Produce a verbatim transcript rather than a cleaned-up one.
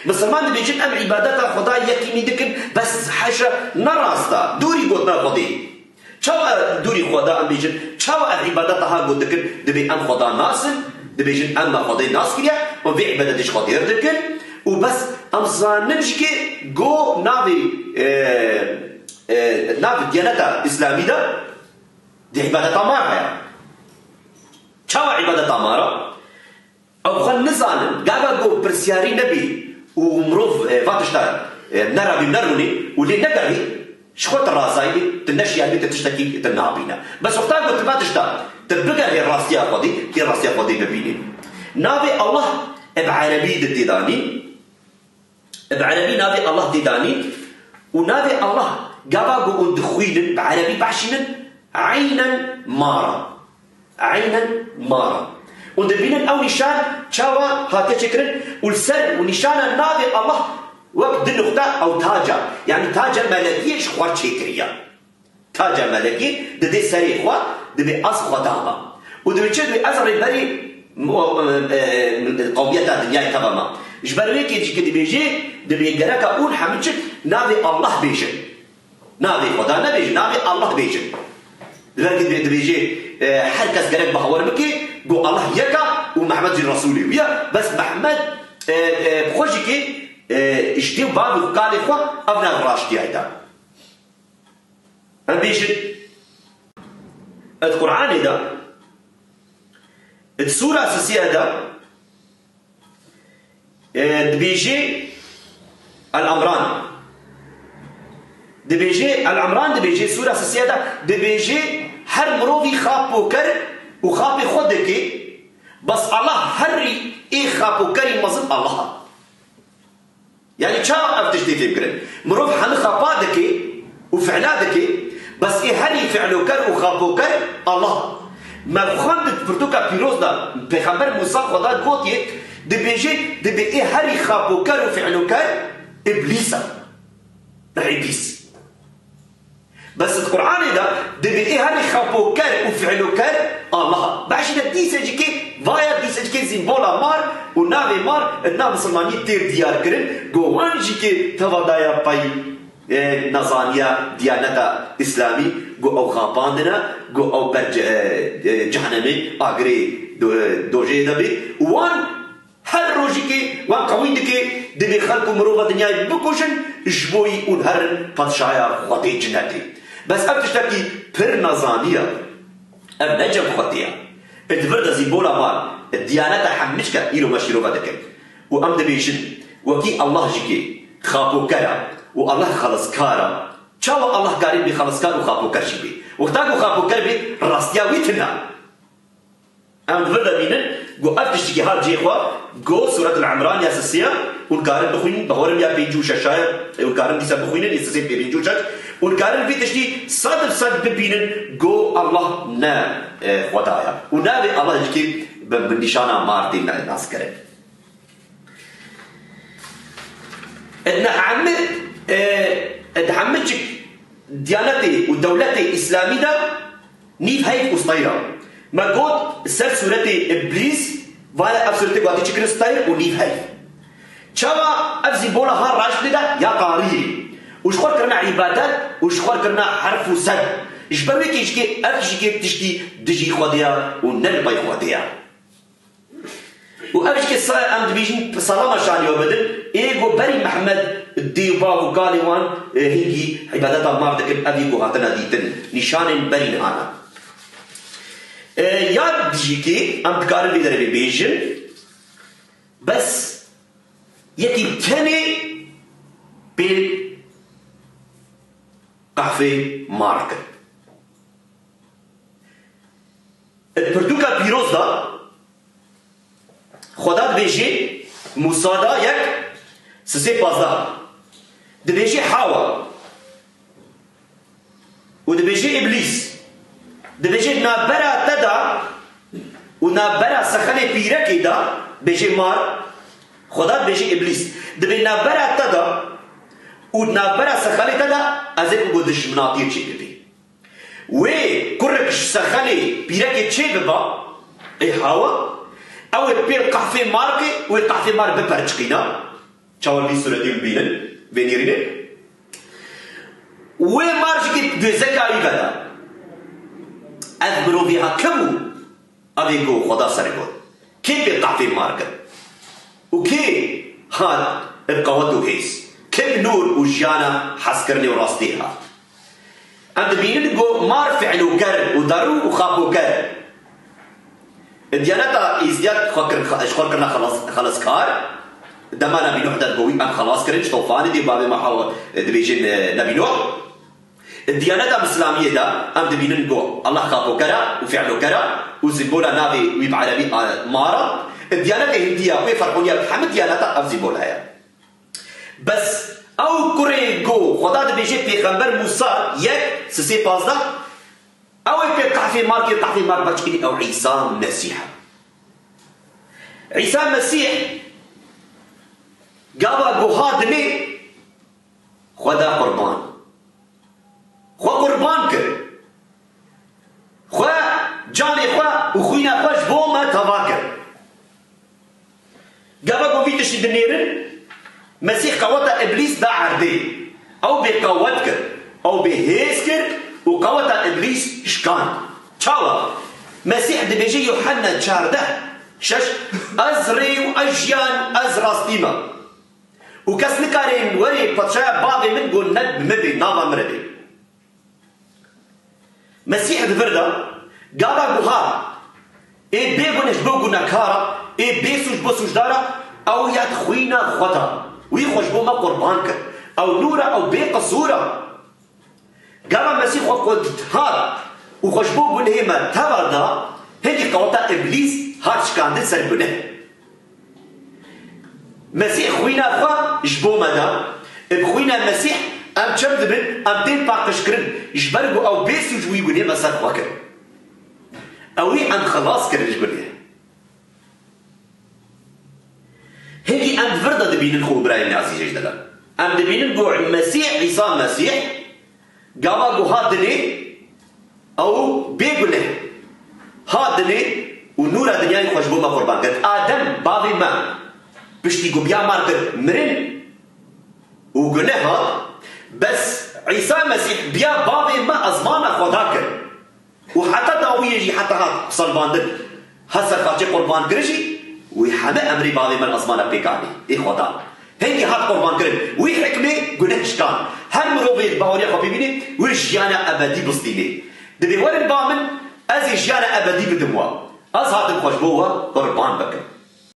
Misilman dibêjin, em îbadeta Xwedayê yekîmî dikin, bes heşa ne rast e, dûrî gotina Xwedê. Çawa dûrî Xweda em bêjin? Çawa ev îbadeta ha got dikin? Dibê em Xweda nasin, dibêjin em me Xwedê nas kiriye û vê îbadetê ji Xwedê re dikin û bes em zanin jî ke go navê, e, e, navê diyaneta Îslamî de di îbadeta mar heye. Çawa îbadeta mar e? Ew xwe nizanin, gava ku pirsiyarî nebî û mirov, e, va tişta, e, nerabî nerûnî û lê negerî, ji xwe tu razayî bî, tu neşiyar bî, tu tiştekî tu nabîne. Bes wexta ku tu va tişta, tu bigerhê rastiya Xwedî, tê rastiya Xwedî bibînî. Navê Allah bi erebî di tê de nî, Bi erebî navê Allah tê de nî û navê Allah gava ku hûn dixwînin, bi erebî behşînin, eynen mar e. Eynen mar e. Hûn dibînin ew nîşan çawa hatiye çêkirin û li ser û nîşana navê Allah wek di nuqta ew tac e. Yanî taca melekiyê ji xwe çêkiriye. Taca melekî didê serê xwe, dibê ez Xweda me. Û dibê çi? Dibê ez rêberî mo-, e, e, qewmiyeta dinyayê teva me. Ji ber wê kê jî ki dibêjê, dibê gereka hûn hemû çik navê Allah bêjin. Navê Xweda nebêjin, navê Allah bêjin. Di ber kê dibê, dibêjê, e, her kes gerek bawer bike, ku Allah yek e û Mehmed jî Resûlê wî ye. Bes Mehmed, e, e, bi xwe jî kê, e, ji dê û bavê û kalê xwe ev nav raştiyayê de. Em bêjin, di Qur'anê de, di Sûra Sisiye de, e, dibêjê El Emran. Dibêjê, El Emran dibêjê, Sûra Sisiye de dibêjê, her mirovî xapoker û xapê xwe dike, bes Allah herî ê xapokerî mezin Allah e. Yanî çawa ev tiştê fêm kirin? Mirov hemî xapa dike û fi'la dike, bes ê herî fi'loker û xapoker Allah. Me xwend di pirtûka pîroz de, Pêxember Mûsa Xweda gotiye, dibêje, dibê ê herî xapoker û fi'loker Îblîs e. Îblîs. Bes di Qur'anê de dibê ê herî xapoker û fi'loker Allah. Beşî de dîse jî kê vaya, dîse jî kê sîmbola mar û navê mar di nav misilmaniyê tê diyar kirin, ku wan jî kê teva daya pey, e, nezaniya diyaneta Îslamî, ku ew xapandine, ku ew ber ce-, e, e, cehennemê, agirê do-, dojê de bê. Û wan Her rojikê wan qewî dike, divê xelk û mirova dinyayê bikujin, ji bo yî hûn herin padşaya Xwedê cinetê. Bes ev tiştekî pir nezanî ye. Ev ne cem Xwedê ye. Di vir de zî bola mar, diyaneta hemî çike îro me şîrove dikin. Û em dibêjin, wekî Allah jî kê xapoker e û Allah xeleskar e. Çawa Allah karê bê xeleskar û xapoker jî bê? Wexta ku xapoker bê, rastiya wî tune. Em di vir de bînin, ku ev tiştikî hat cihê xwe, ku Sûretul Emran ya sisiya, hûn karin bixwînin, bawerim ya pêncî û şeş e, hûn karin dîsa bixwînin, ya sisê pê pêncî û şeş, hûn karin vî tiştî sed bi sed bibînin, ku Allah ne, e, Xweda ye. Û navê Allah jî kê bi, bi nîşana mar tê ne-, naskirin. Di hemî, e, di hemî çik diyanetê û dewletê Îslamî de nîv heyv û steyr e. Me got ser sûretê Îblîs, vaya ev sûretê ku hatî çikirin steyr û nîv heyv. Çawa ev sîmbola ha raştê de ya tarî ye. Û ji xwe kirina îbadet û ji xwe kirina herf û sed. Ji ber wê kê jî kê ev jî kê tiştî dijî Xwedê ye û ne li pey Xwedê ye. Û ev jî ke sa-, em dibêjin salama şanî we bidin, ê ku berî Mehmed dê û bav û kalê wan, e, hingî îbadeta mar dikin, ev ê ku hatine dîtin, nîşanên berî niha ne. E, ya dijî kê em dikarin vê derê bêjin, bes yekî tenê pê qehfê mar kir. Di pirtûka pîroz de Xweda dibêjê, Mûsa da yek, sisê pazdeh. Dibêjê Hawa. Û dibêjê Îblîs. Dibêjê navbera te da û navbera sexelê pîrekê da, bêjê mar. Xweda dibêjê Îblîs. Dibê navbera te da û navbera sexelê te da ez ê ku dijminatiyê çêbibî. Wê kurek ji sexelê pîrekê çêbiba, ê Hawa, ew ê pê qehfê mar ke, wê qehfê mar biperçiqîna. Çawa vî sûretî bibînin, vê nêrînê. Wê mar jî kê gözeka wî veda. Ev mirovî ha kim bû? Evê ku Xweda ser got. Kê pê qehfê mar kir? Û kê hat bi qewet û hêz? Kê bi nûr û jiyana hezkirinê û rastiyê hat? Em dibînin ku mar fiîloker û derû û xapoker. Diyaneta Îzdiya xwe kir, ji xwe kirine xelas-, xelaskar. Dema Nebî Nuh de ku wî em xelas kirin, ji tofanê dê bavê me hawa dibêjin, e, Nebî Nuh. Diyaneta Îslamiyê de em dibînin ku Allah xapoker e û fiîloker e û simbola navê wî bi erebî, e, mar e. Diyaneta Hindiya wê ferqoniya hemî diyaneta ev simbola ye. Bes ew kurê ku Xweda dibêje Pêxember Mûsa yek sisê pazdeh, ew ê pê qehfê mar kê, qehfê mar beçkinî ew Îsa Mesîh e. Îsa Mesîh gava ku ha dinê Xweda qurban. Xwe qurban kir. Xwe, canê xwe û xwîna xwe ji bo me teva kir. Gava ku vî tiştî dinêrin, Mesîh qeweta Îblîs da erdê. Ew bê qewet kir. Ew bê hêz kir û qeweta Îblîs şikand. Çawa? Mesîh dibêje Yuhanna çardeh şeş, Ez rê û ez jiyan, ez rastî me. Û kes nikarên werê padşaya bavê min ku ne bi min bê, nava min re bê. Mesîh di vir de, gava ku hat, ê bê guneh ji bo gunekara, ê bê sûc bo sûcdara, ew ya xwîna xwe da. Wî xwe ji bo me qurban kir. Ew nûr e, ew bê qisûr e. Gava Mesîh xwe ku hat û xwe ji bo gunehê me teva da, hingî qeweta Îblîs hat şikandin ser guneh. Mesîh xwîna xwe ji bo me da. Bi xwîna Mesîh em çem dibin, em tên paqijkirin, ji ber ku ew bê sûc wî gunê me ser xwe kir. Ew wî em xilas kirin ji gunê. Hingî em di vir de dibînin xwe û birayên azîz jê ji delal. Em dibînin ku Mesîh, Îsa Mesîh, gava ku hat dinê, ew bê guneh. Hat dinê û nûra dinyayê xwe ji bo me qurban kir. Adem, bavê me, piştî ku biya mar kir, mirin û guneh hat, bes Îsa Mesîh biya bavê me ezmana Xweda kir. Û heta dawiyê jî heta hat salvandin, hat ser xaçê qurban kir jî, wî heme emrê bavê min ezmana pêk anî, ê Xwedan. Hingî hat qurban kirin, wî hikmê guneh şikan. Her mirovê baweriya xwe pê bîne, wê jiyana ebedî bistînê. Dibê werin ba min, ez ê jiyana ebedî bidim we. Ez hatim xwe ji bo we qurban bikim.